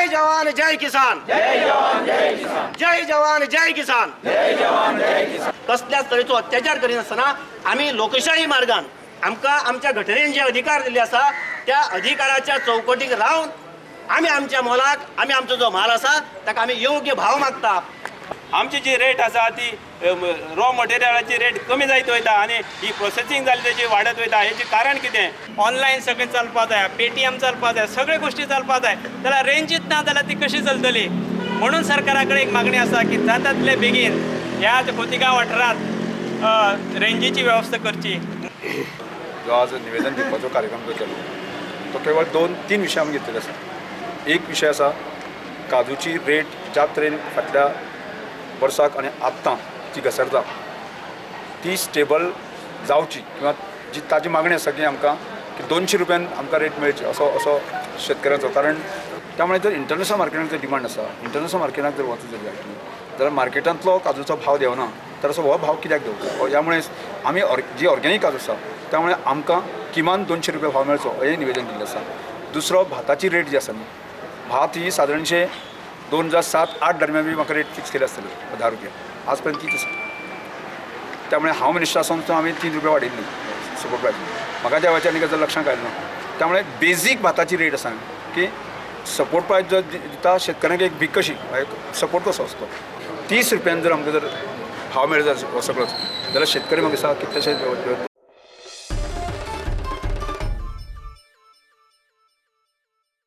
जय जवान जय किसान, जय जवान जय किसान, जय जवान जय किसान, जय जवान जय किसान. कसल्याच तरेचो अत्याचार करिनासतना आमी लोकशाही मार्गान आमकां आमच्या घटनेन जे अधिकार दिल्ले आसा त्या अधिकाराच्या चौकटीक रावन आमी आमच्या मोलाक, आमी आमचो जो म्हाल आसा ताका आमी योग्य भाव मागता. आमची जी रेट आसा ती रॉ मटेरियलाची रेट कमी जायत वयता आनी ही प्रोसेसींग जाली तेजी वाडत वयता. हेचें कारण कितें? ऑनलायन सगळें चलपा जाय, पेटीएम चलपा जाय, सगळे गोश्टी चलपा जाय, जाल्यार रेंजीच ना जाल्यार ती कशी चलतली? म्हणून सरकारा कडेन एक मागणी आसा की जाता तितले बेगीन ह्या खोतिगांव वाठारांत रेंजीची वेवस्था करची. जो आज निवेदन दिवपाचो कार्यक्रम जो केलो तो केवळ 2-3 विशय आमी घेतलेले आसा. एक विशय आसा काजूची रेट ज्या तरेन फाटल्या वर्साक आनी आत्तां जी घसरता ती स्टेबल जावची किंवा जी ताजी मागणी आसा की आमकां की 200 रुपयान आमकां रेट मेळची असो असो शेतकऱ्यांचो. कारण त्यामुळे जर इंटरनॅशनल मार्केटाक जर डिमांड आसा, इंटरनॅशनल मार्केटाक जर वचत जर जाल्यार मार्केटांतलो काजूचो भाव देंवना तर असो हो भाव कित्याक देंवता? ह्या मुळे आमी जी ऑर्गेनीक काजू आसा त्यामुळे आमकां किमान 200 रुपया भाव मेळचो हें निवेदन दिल्लें आसा. दुसरो भाताची रेट जी आसा न्ही, भात ही सादारणशे 2007-8 दरम्यान बी म्हाका रेट फिक्स केली आसतली 10 रुपया, आज पर्यंत तीच आसा. त्यामुळे हांव मिनिस्टर आसून सुद्दां आमी 3 रुपया वाडयल्ली सपोर्ट प्रायस. म्हाका त्या वेळाचेर आनी गजाल लक्षांत आयलो ना. त्यामुळे बेजीक भाताची रेट आसा की सपोर्ट प्रायस जो दिता शेतकऱ्यांक एक भीक कशी, एक सपोर्ट कसो आसतो. 30 रुपयान जर आमकां जर भाव मेळटा हो सगळोच जाल्यार शेतकरी म्हाका दिसता कितलेशे